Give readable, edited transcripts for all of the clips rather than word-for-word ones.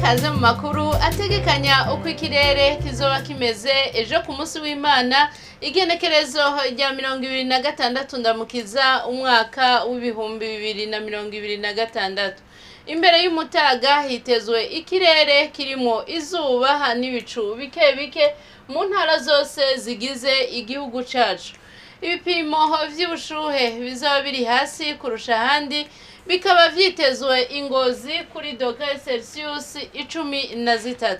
Kaze mu makuru ategekanya uko ikirere kizoba kimeze ejo ku munsi w'Imana, igenekerezo rya 26 Ndamukiza, umwaka w'2026. Imbere y'umutaga hitezwe ikirere kirimo izuba n'ibicu bike bike mu ntara zose zigize igihugu cacu. Ibipimo vy'ubushuhe bizaba biri hasi kurusha ahandi bikaba vyitezwe Ingozi kuri degré Celsius 13.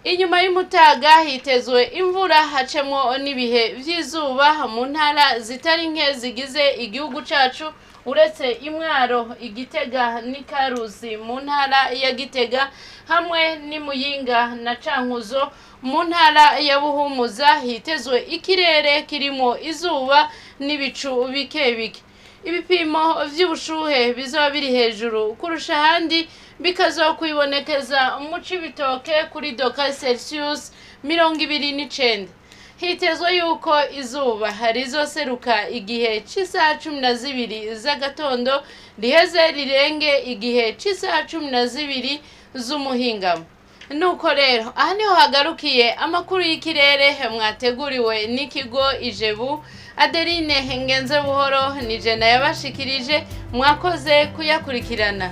Inyuma y'umutaga hitezwe imvura hacemwo n'ibihe vy'izuba mu ntara zitari nke zigize igihugu cacu, uretse Imwaro, Igitega n'Ikarusi mu ntara ya Gitega, hamwe n'Imuyinga na Cankuzo mu ntara ya Buhumuza hitezwe ikirere kirimo izuba n'ibicu bike bike. Ibipimo vy'ubushuhe bizoba biri hejuru kurusha ahandi bikazokwibonekeza mu Cibitoke kuri degré Celsius 29. Hitezwe yuko izuba rizoseruka igihe c'isaha 12 z'agatondo, riheze rirenge igihe c'isaha 12 z'umuhingamo. Nuko rero, aha niho hagarukiye amakuru y'ikirere mwateguriwe n'ikigo Ijebu. Adeline Ngenze Buhoro nije nayabashikirije. Mwakoze kuyakurikirana.